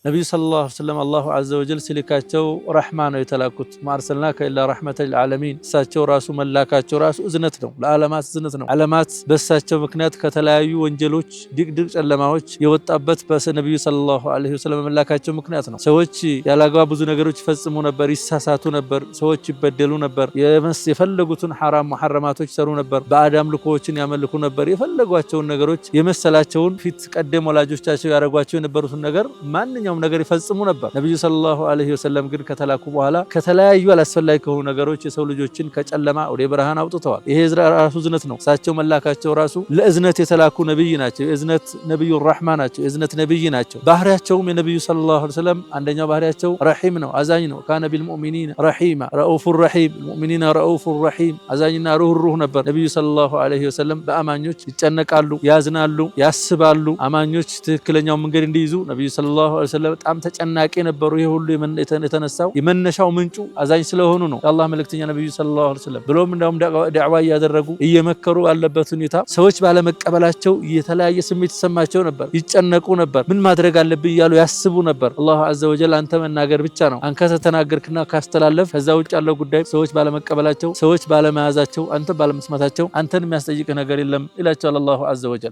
ነቢዩ صلى الله عليه وسلم الله عز وجل ሲልካቸው رحمة ነው የተላኩት። ما أرسلناك إلا رحمة للعالمين። እሳቸው ራሱ መላካቸው ራሱ እዝነት ነው፣ ለዓለማት እዝነት ነው። ዓለማት በእሳቸው ምክንያት ከተለያዩ ወንጀሎች፣ ድቅድቅ ጨለማዎች የወጣበት በነቢዩ صلى الله عليه وسلم መላካቸው ምክንያት ነው። ሰዎች ያላግባብ ብዙ ነገሮች ይፈጽሙ ነበር፣ ይሳሳቱ ነበር፣ ሰዎች ይበደሉ ነበር፣ የፈለጉትን ሐራም ሙሐረማቶች ይሰሩ ነበር፣ ባዕድ አምልኮዎችን ያመልኩ ነበር። የፈለጓቸውን ነገሮች የመሰላቸውን ፊት ቀደም ወላጆቻቸው ያደረጓቸው የነበሩትን ነገር ማንኛውም ነገር ይፈጽሙ ነበር። ነቢዩ صلى الله عليه وسلم ግን ከተላኩ በኋላ ከተለያዩ አላስፈላጊ ከሆኑ ነገሮች የሰው ልጆችን ከጨለማ ወደ ብርሃን አውጥተዋል። ይሄ ራሱ እዝነት ነው። እሳቸው መላካቸው ራሱ ለእዝነት የተላኩ ነብይ ናቸው። የእዝነት ነብዩ رحمة ናቸው። የእዝነት ነብይ ናቸው። ባህሪያቸውም የነብዩ صلى الله عليه وسلم አንደኛው ባህሪያቸው رحيم ነው፣ አዛኝ ነው። كان بالمؤمنين رحيما رءوف رحيم بالمؤمنين رءوف رحيم፣ አዛኝና ሩህሩህ ነበር። ነብዩ صلى الله عليه وسلم በአማኞች ይጨነቃሉ፣ ያዝናሉ፣ ያስባሉ። አማኞች ትክክለኛው መንገድ እንዲይዙ ነብዩ صلى الله عليه وسلم በጣም ተጨናቂ ነበሩ። ይሄ ሁሉ የተነሳው የመነሻው ምንጩ አዛኝ ስለሆኑ ነው። የአላህ መልእክተኛ ነብዩ صلى الله عليه وسلم ብሎም እንዳውም ዳዕዋ እያደረጉ እየመከሩ ባለበት ሁኔታ ሰዎች ባለመቀበላቸው የተለያየ ስሜት ይሰማቸው ነበር፣ ይጨነቁ ነበር። ምን ማድረግ አለብኝ እያሉ ያስቡ ነበር። الله عز وجل አንተ መናገር ብቻ ነው፣ አንተ ከተናገርክና ካስተላለፍ ከዛ ውጭ ያለው ጉዳይ ሰዎች ባለመቀበላቸው፣ ሰዎች ባለመያዛቸው፣ አንተ ባለመስማታቸው አንተን የሚያስጠይቅ ነገር የለም ይላቸዋል الله عز وجل።